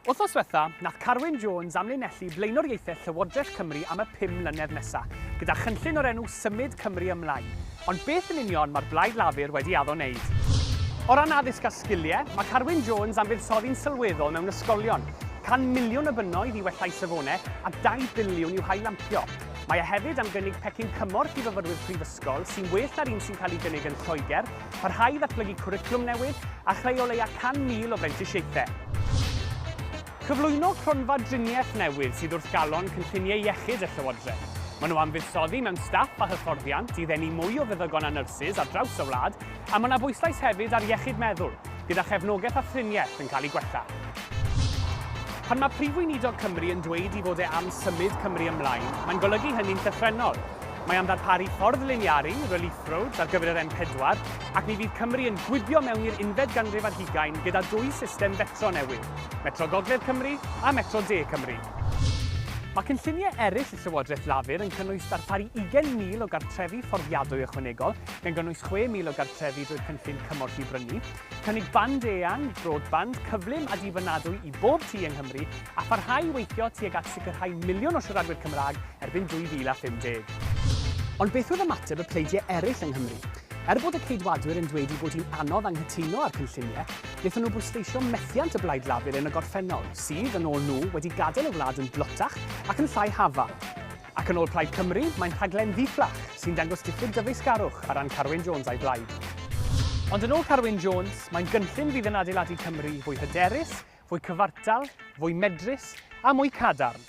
Wythnos dwetha, nath Carwyn Jones amlinellu blaenoriaethau Llywodraeth Cymru am y pum mlynedd nesa, gyda chynllun o'r enw Symud Cymru Ymlaen. Ond beth yn union mae'r Blaid Lafur wedi addo wneud? O ran addysg a sgiliau, mae Carwyn Jones am fuddsoddi'n sylweddol mewn ysgolion, 100 miliwn o bunnoedd i wella'i safonau a 2 biliwn i'w hailampio. Mae e hefyd am gynnig pecyn cymorth i fyfyrwyr prifysgol sy'n well na'r un sy'n cael ei gynnig yn Lloegr, parhau i ddatblygu cwricwlwm newydd a chreu o leia 100,000 o brentisiaethau. Cyflwyno cronfa driniaeth newydd sydd wrth galon cynlluniau iechyd y Llywodraeth. Maen nhw am fuddsoddi mewn staff a hyfforddiant i ddenu mwy o feddygon a nyrsys ar draws y wlad, a mae 'na bwyslais hefyd ar iechyd meddwl, gyda chefnogaeth a thriniaeth yn cael ei gwella. Pan mae Prif Weinidog Cymru yn dweud ei fod e am symud Cymru ymlaen, mae'n golygu hynny'n llythrennol. Mae am ddarparu ffordd liniaru, relief roads, ar gyfer yr M4, ac mi fydd Cymru yn gwibio mewn i'r unfed ganrif ar hugain gyda dwy system fetro newydd, Metro Gogledd Cymru a Metro De Cymru. Mae cynlluniau eraill y Llywodraeth Lafur yn cynnwys darparu 20,000 o gartrefi fforddiadwy ychwanegol, gan gynnwys 6,000 o gartrefi drwy'r cynllun Cymorth i Brynu, cynnig band eang, broadband, cyflym a dibynadwy i bob tŷ yng Nghymru, a pharhau i weithio tuag at sicrhau miliwn o siaradwyr Cymraeg erbyn 2050. Ond beth oedd ymateb y pleidiau eraill yng Nghymru? Er bod y Ceidwadwyr yn dweud ei bod hi'n anodd anghytuno â'r cynlluniau, wnaethon nhw bwysleisio methiant y Blaid Lafur yn y gorffennol, sydd, yn ôl nhw, wedi gadael y wlad yn dlotach ac yn llai hafal. Ac yn ôl Plaid Cymru, mae'n rhaglen ddi-fflach sy'n dangos diffyg dyfeisgarwch ar ran Carwyn Jones a'i blaid. Ond yn ôl Carwyn Jones, mae'n gynllun fydd yn adeiladu Cymru fwy hyderus, Fwy cyfartal, fwy medrus a mwy cadarn.